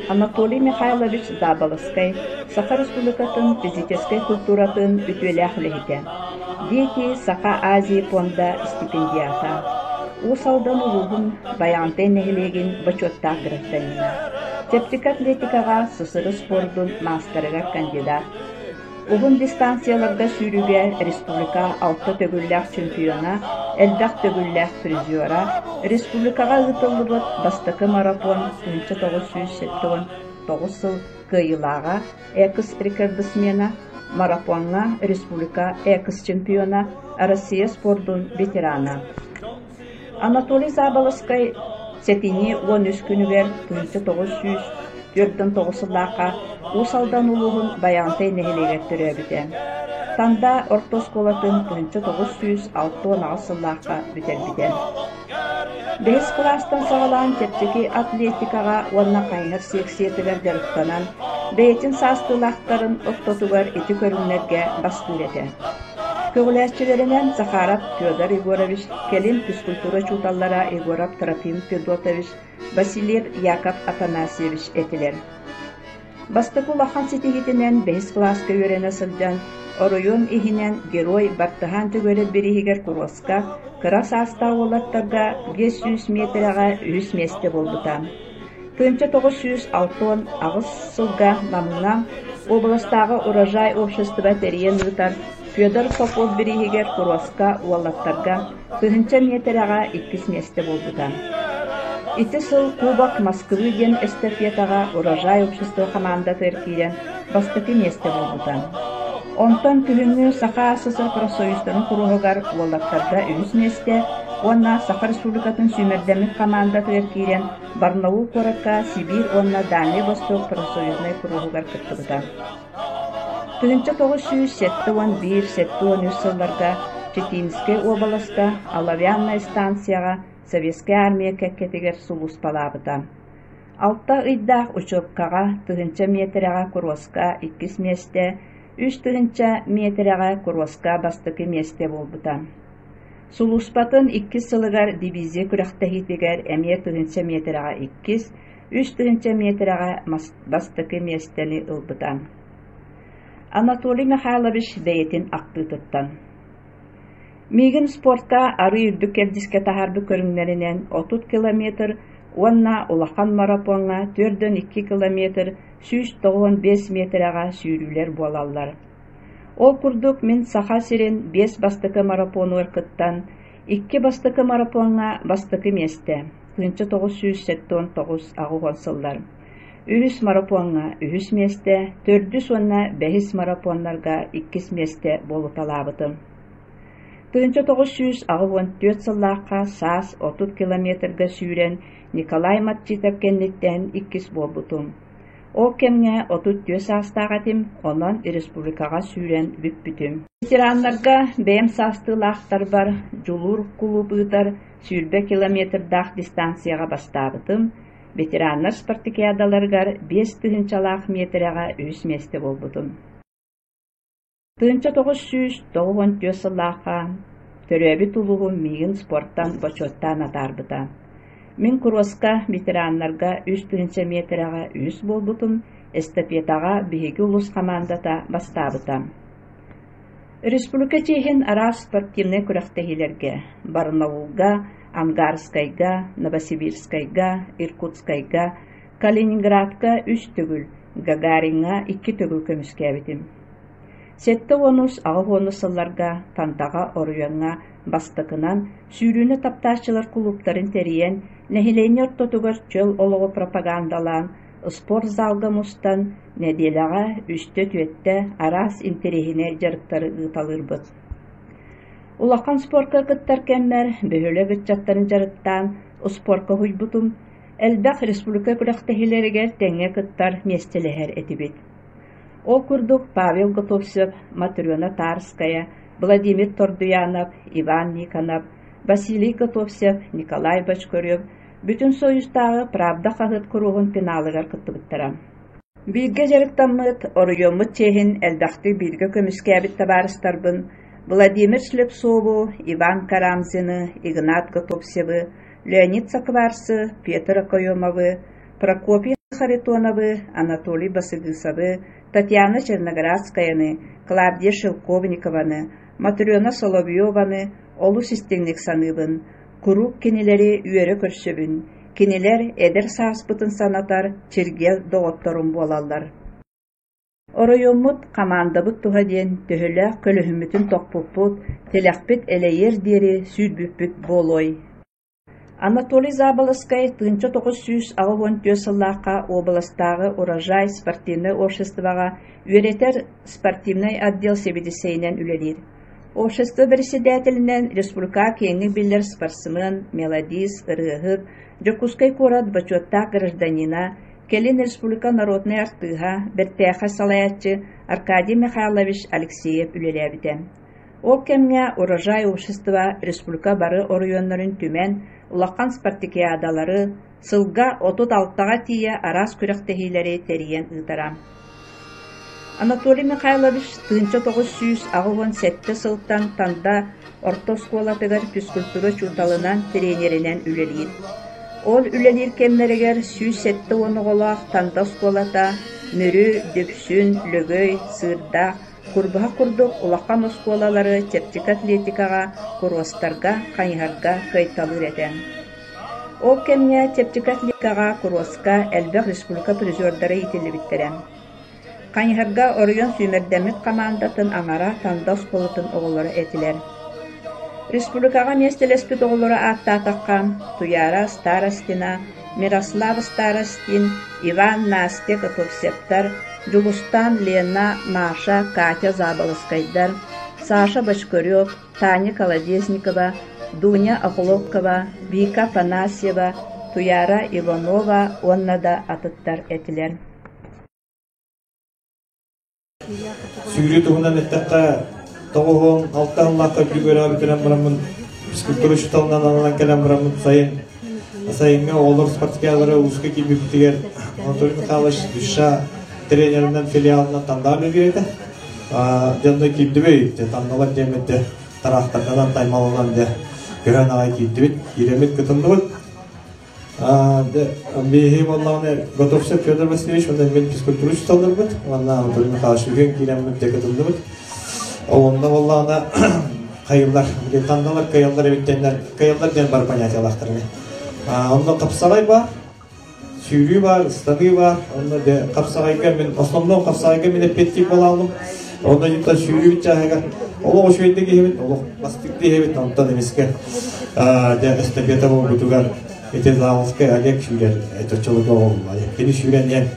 Анатолий Михайлович Заболоцкай Саха Республикатын физическэй культуратын үтүөлээх үлэһитэ, Дети Саха Азии пуонда стипендиата, Уус Алдан улууһун Байаҕантай нэһилиэгин бочуоттаах гражданина, чэпчэки атлетикаҕа СССР спордун маастарыгар кандидат, Уһун дистанцияларга сүүрүүгэ республика алта төгүллээх чемпиона, элбэх төгүллээх призера, республикаҕа ыытыллыбыт бастакы марафон 1979 сыл кыайыылааҕа, экс-рекордсмена, марафоҥҥа республика экс-чемпиона, Россия спордун ветерана. Анатолий Заболоцкай сэтинньи 13 күнүгэр 1949 сыллаахха Уус Алдан улууһун Байаҕантай нэһилиэгэр төрөөбүтэ. Танда орто оскуолатын 1968 сыллаахха бүтэрбитэ. Бэһис кылаастан саҕалаан чэпчэки атлетикаҕа уонна хайыһар секциятыгар дьарыктанан, бэйэтин саастыылаахтарын ортотугар ити көрүҥнэргэ бастыыр этэ. Көҕүлээччилэринэн Захаров Федор Егорович, кэлин физкультура учууталлара Егоров Трофим Федотович, Васильев Яков Афанасьевич этилэр. Бастакы улахан ситиһиитинэн бэһис кылааска үөрэнэ сылдьан, оройуон иһинэн Герой Бартыһаан Дьөгүөрэп бирииһигэр куруоска кыра саастаах уолаттарга 500 миэтэрэҕэ үһүс миэстэ буолбута. 1968 сылга Намҥа уобаластааҕы «Урожай» общество тэрийэн ыытар Федор Попов бирииһигэр куруоска уолаттарга тыһыынча миэтэрэҕэ иккис миэстэ буолбута. Ити сыл Кубок Москвы диэн эстафетаҕа «Урожай» общество хамаандатыгар киирэн бастакы миэстэ буолбута. Онтон күһүҥҥү Саха СССР профсоюзтарын куруоһугар уолаттарга үһүс миэстэ уонна Саха Республикатын сүүмэрдэммит хамаандатыгар киирэн Барнаул куоракка Сибиир уонна Дальнай Восток профсоюзнай куруоһугар кыттыбыта. 1971-73 сылларга Читинскэй уобаласка Оловянная станцияҕа Советскай Армия кэккэтигэр сулууспалаабыта. Алта ыйдаах учебкаҕа тыһыынча миэтэрэҕэ куруоска иккис миэстэ, үс тыһыынча миэтэрэҕэ куруоска бастакы миэстэ буолбута. Сулууспатын иккис сылыгар дивизия күрэхтэһиитигэр эмиэ тыһыынча миэтэрэҕэ иккис, үс тыһыынча миэтэрэҕэ бастакы миэстэни ылбыта. Анатолий Михайлович бэйэтин ахтыытыттан Миигин спортка арыы үрдүк кэрдиискэ таһаарбыт көрүҥнэринэн 30 километр уонна улахан марафоҥҥа 4,2 километр 195 миэтэрэҕэ сүүрүүлэр буолаллар. Ол курдук мин Саха сирин биэс бастакы марафонугар кыттан, икки бастакы марафоҥҥа бастакы миэстэ 1979-80 сыллар, үһүс марафоҥҥа үһүс миэстэ, төрдүс уонна бэһис марафоннарга иккис миэстэ буолуталаабытым. 1984 сыллаахха саас 30 километрга сүүрэн Николай Матчитов кэнниттэн иккис буолбутум. Ол кэмҥэ 34 саастаах этим, онон республикаҕа сүүрэн бүппүтүм. Ветераннарга бэйэм саастыылаахтарбар Дьулуур кулууп ыытар 20 километрдаах дистанцияҕа бастаабытым, ветераннар спартакиадаларыгар биэс тыһыынчалаах миэтэрэҕэ үһүс миэстэ буолбутум. 1994 сыллаахха төрөөбүт улууһум миигин спортан бочуоттаан атаарбыта. Мин куруоска ветераннарга үс тыһыынча миэтэрэҕэ үһүс буолбутум, эстафетаҕа биһиги улуус хамаандата бастаабыта. Республика чиэһин араас спортивнай күрэхтэһиилэргэ Барнаулга, Ангарскайга, Новосибирскайга, Иркутскайга, Калининградка үс төгүл, Гагариҥҥа икки төгүл көмүскээбитим. 70-ус, 80-ус сылларга Тандаҕа оройуоҥҥа бастакынан сүүрүүнү таптааччылар кулууптарын тэрийэн, нэһилиэнньэ ортотугар чөл олоҕу пропагандалаан, спорт залга мустан, нэдиэлэҕэ үстэ-түөртэ араас интэриэһинэй дьарыктары ыыталыырбыт. Улахан спорка кыттар кэммэр бөһүөлэк ыччаттарын дьарыктаан, спорка уһуйбутум, элбэх республика күрэхтэһиилэригэр тэҥҥэ кыттар, миэстэлэһэр этибит. Ол курдук Павел Готовцев, Матрена Тарская, Владимир Тордуянов, Иван Никонов, Василий Готовцев, Николай Бочкарев Бүтүн Союзтааҕы «Правда» хаһыат куруһун финалыгар кыттыбыттара. Бииргэ дьарыктаммыт, оройуоммут чиэһин элбэхтик бииргэ көмүскээбит табаарыстарбын Владимир Слепцову, Иван Карамзины, Игнат Готовцевы, Леонид Сакварсы, Петр Окоемовы, Прокопий Харитоновы, Анатолий Басыгысовы, Татьяна Черноградскаяны, Клавдия Шелковникованы, Матрена Соловьеваны олус истиҥник саныыбын, куруук кинилэри үөрэ көрсөбүн, кинилэр эдэр сааспытын санатар чиргэл доҕотторум буолаллар. Оройуоммут, хамаандабыт туһа диэн төһөлөөх көлөһүммүтүн тохпуппут, тилэхпит элэйиэр диэри сүүрбүппүт буолуой. Анатолий Заболоцкай 1984 сыллаахха уобаластааҕы «Урожай» спортивнай обществоҕа үөрэтэр спортивнай отдел сэбиэдиссэйинэн үлэлиир. Общество бэрэссэдээтэлинэн республикаҕа киэҥник биллэр спортсмен, мелодист, ырыаһыт, Дьокуускай куорат бочуоттаах гражданина, кэлин республика народнай артыыһа, бэртээхэй салайааччы Аркадий Михайлович Алексеев үлэлээбитэ. Ол кэмҥэ «Урожай» общество республика бары оройуоннарын түмэн, улахан спартакиадалары, сылга 36-ҕа тиийэ араас күрэхтэһиилэри тэрийэн ыытара. Анатолий Михайлович 1987 сылтан Танда орто оскуолатыгар физкультура учууталынан, тренеринэн үлэлиир. Ол үлэлиир кэмнэригэр 170 оҕолоох Танда оскуолата Мүрү, Дүпсүн, Лөгөй, Сыырдаах, Курбуһах курдук улахан оскуолалары чэпчэки атлетикаҕа, куруостарга, хайыһарга кыайталыыр этэ. Ол кэмҥэ чэпчэки атлетикаҕа, куруоска элбэх республика призердара иитиллибиттэрэ. Хайыһарга оройуон сүүмэрдэммит хамаандатын аҥара Танда оскуолатын оҕолоро этилэр. Республикаҕа миэстэлэспит оҕолору ааттаатахха, Туяра Старостина, Мирослав Старостин, Иван Настя Готовцевтар, Дьулустаан, Лена, Маша, Катя Заболоцкайдар, Саша Бочкарев, Таня Колодезникова, Дуня Охлопкова, Вика Афанасьева, Туяра Иванова уонна да атыттар этилэр. Сүүрүү туһунан эттэххэ, 96 сыллаахха үрдүк үөрэҕи бүтэрэн бараммын, физкультура учууталынан ананан кэлэн бараммын сайын сайыҥҥы оҕолор спартакиадалара улууска киирбиппитигэр Анатолий Михайлович душа тренеринэн филиалынан Тандаҕа үлэлиир этэ. Дьонно киирдибит, Тандалар диэммит тараахтарданан, таймаланан дьэ көһөн аҕай киирдибит, киирэммит кытынныбыт. Биһиги буоллаҕына Готовцев Федор Васильевич уонна мин физкультура учууталларбыт уонна Анатолий Михайлович үһүөн киирэммит дьэ кытынныбыт. Онно буоллаҕына хайыллар, тандалар кыайаллар эбит диэннэр, кыайаллар диэн бары понятиялаахтар эбит. Онно хапсаҕай баар, сүүрүү баар, ыстаныы баар. Онно дьэ хапсаҕайга мин основном хапсаҕайга мин эппиэттиир буолаалым. Онно дьиттэн сүүрүүбүт чааһыгар олох үчүгэйдик иһэбит, олох бастык иһэбит, онтон эмискэ дьэ эстафета буолбутугар ити Заловскай Олег сүүрэр оччолорго оҕолла. Кини сүүрэн иһэн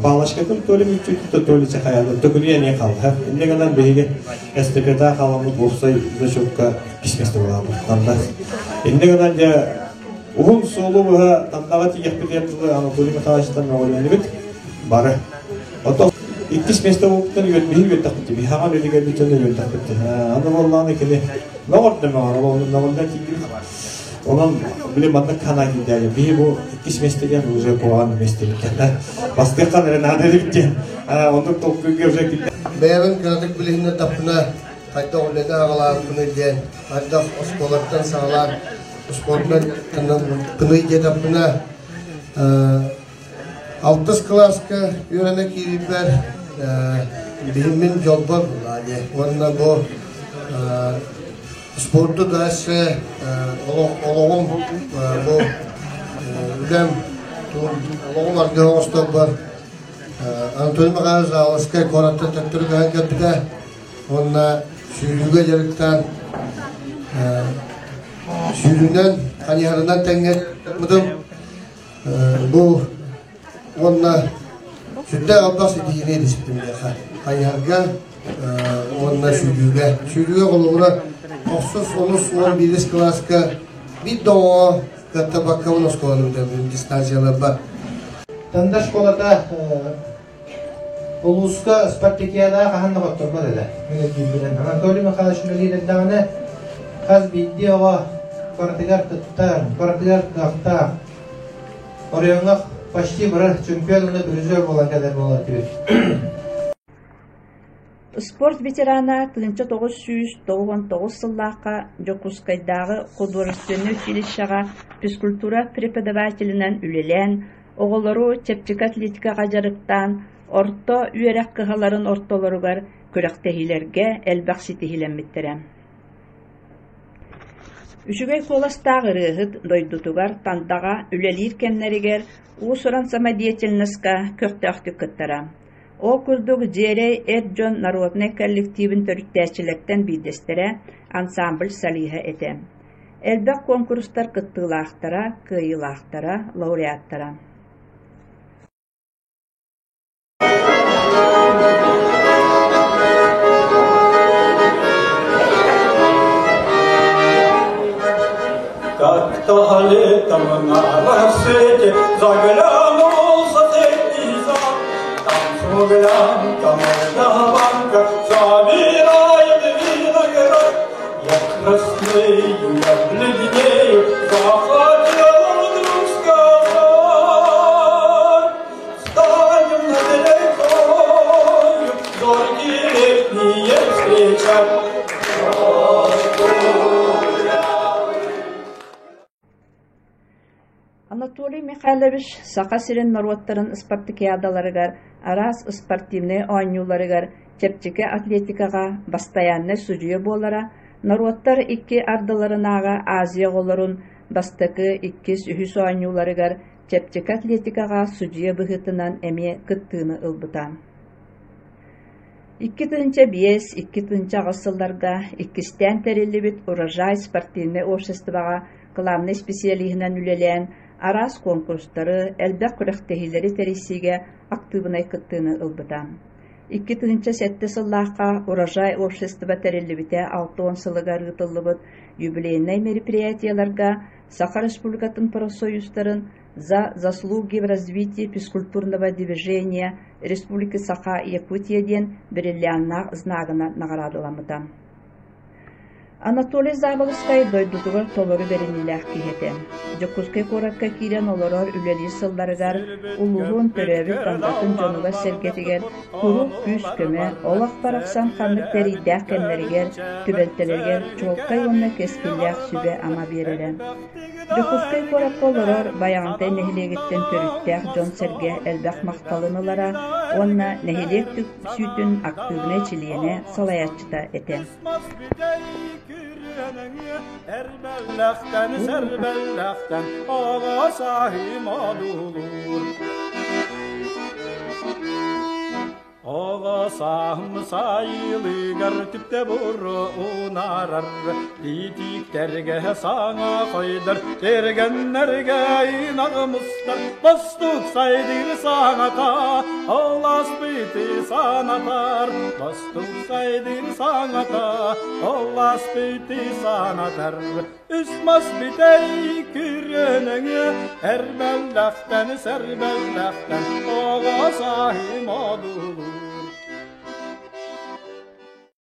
палочкатын то ли мүччүттэ, то ли чахайалар, төкүнүйэн иһэн хаалла. Инньэ гынан биһиги эстафета халаммыт уопсай зачетка иккис место буолаабыт. Инньэ гынан дьэ уһун суолу быһа Тандаҕа тиийэхпитигэр дылы Анатолий Михайловичтан мөҕүлүннүбүт бары. Оттон иккис место буолбуттан үөрбүһү үөрдэхпит дии. Хаҥан үлүгэр бүтэн үөрдэхпит дии. Аны буоллаҕына кини мөҕөрдө мөҕөр, ол мөҕүллэн тиийдибит. Онон били маннык ханаа киирдээги. Биһи бу иккис место диэн уже куһаҕан место эбит. Бастыаххан эрэ наада эбит диэн. Оннук толкуйга уже киирдэ. Бэйэбин кыратык билиһиннэрдэхпинэ, хайдах үлэни аҕалаабыппыный диэн, хайдах оскуолаттан саҕалаан спордунан дьарыктанабыппыный диэтэхпинэ, алтыс кылааска үөрэнэ киирбиппэр биһиммин дьолбор булаа диye. Уонна бу спорду дальше олоҕум бу үлэм олоҕум аргыһа оҥосторбор Анатолий Михайлович Заалыскай куораттан төттөрү көһөн кэлбитэ уонна сүүрүүгэ дьарыктаан сүүрүүнэн хайыһарынан тэҥҥэ Бу уонна сүрдээх элбэх ситиһиини илиспитим миэхэ. Хайыһарга уонна сүүрүүгэ. Сүүрүүгэ холобура тохсус, онус, 11 кылааска биир да оҕоҕо кыаттарбаккабын оскуоланы бүтэрбитим дистанцияларбар. Танда школата улууска спартакиадаҕа хаһан да хотторбот этэ. Мин өйдүүрбүнэн. Анатолий Михайлович үлэлиир эрдэҕинэ хас биирдии оҕо барытыгар кыттар, барытыгар кыахтаах. Оройуоҥҥа почти бары чемпион уонна призер буолан кэлэр буолар этибит. Спорт ветерана 1999 сыллаахха Дьокуускайдааҕы художественнай училищеҕа физкультура преподавателинэн үлэлээн, Оҕолору чэпчэки атлетикаҕа дьарыктаан, орто үөрэх кыһаларын ортолоругар күрэхтэһиилэргэ элбэх ситиһиилэммиттэрэ. Үчүгэй куоластаах ырыаһыт дойдутугар Тандаҕа үлэлиир кэмнэригэр уус-уран самодеятельноска көхтөөхтүк кыттара. Ол курдук Дьиэрэй эр дьон народнай коллективын төрүттээччилэртэн биирдэстэрэ, ансамбль солиһа этэ. Элбэх куонкурустар кыттыылаахтара, кыайыылаахтара, лауреаттара. Как-то летом на рассвете заглянулся средний зал. Там смуглянка, молдаванка собирает виноград. Я краснею, я бледнею, захотел вдруг сказать. Станем над рекою, зорьки летние встречать. Анатолий Михайлович Саха сирин норуоттарын ыспартакыадаларыгар, араас спортивнай оонньууларыгар чэпчэки атлетикаҕа бастайааннай судьуйа буолара, норуоттар икки ардыларынааҕы Азия оҕолорун бастакы, иккис, үһүс оонньууларыгар чэпчэки атлетикаҕа судьуйа быһыытынан эмиэ кыттыыны ылбыта. 2005, 2008 сылларга иккистээн тэриллибит «Урожай» спортивнай обществоҕа кылаабынай специалиһынан үлэлээн, араас куонкурустары, элбэх күрэхтэһиилэри тэрийсиигэ актыыбынай кыттыыны ылбыта. 2007 сыллаахха «Урожай» общество тэриллибитэ 60 сылыгар ыытыллыбыт юбилейнай мероприятиеларга Саха Республикатын профсоюзтарын «За заслуги в развитии физкультурного движения Республики Саха-Якутия» диэн бриллианнаах знагынан наҕараадаламмыта. Анатолий Заболоцкай дойдутугар толору бэриниилээх киһи этэ. Дьокуускай куоракка киирэн олорор үлэлиир сылларыгар улууһун төрөөбүт Тандатын дьонугар-сэргэтигэр куруук күүс-көмө, олох барахсан ханнык тэриирдээх кэмнэригэр, түбэлтэлэригэр чуолкай уонна кэскиллээх сүбэ-ама биэрэрэ. Дьокуускай куоракка олорор Байаҕантай нэһилиэгиттэн төрүттээх дьон-сэргэ элбэх махталын ылара уонна нэһилиэк түмсүүтүн актыыбынай чилиэнэ, салайааччыта этэ. Эрбэллэхтэн, сэрбэллэхтэн аҕа сааһым одуулуур. Оҕо сааһым сайылыгар түптэ буруунарар, тиитиктэргэ саҥа хойдор, тиргэннэргэ ынаҕым устар, бостук сайдыр саҥата, оласпыты санатар, бостук сайдыр саҥата, оласпыты санатар. Үс мас бүтэй күрүөнөҥү эрбэллэхтэн сэрбэллэхтэн оҕо сааһым одуулуур.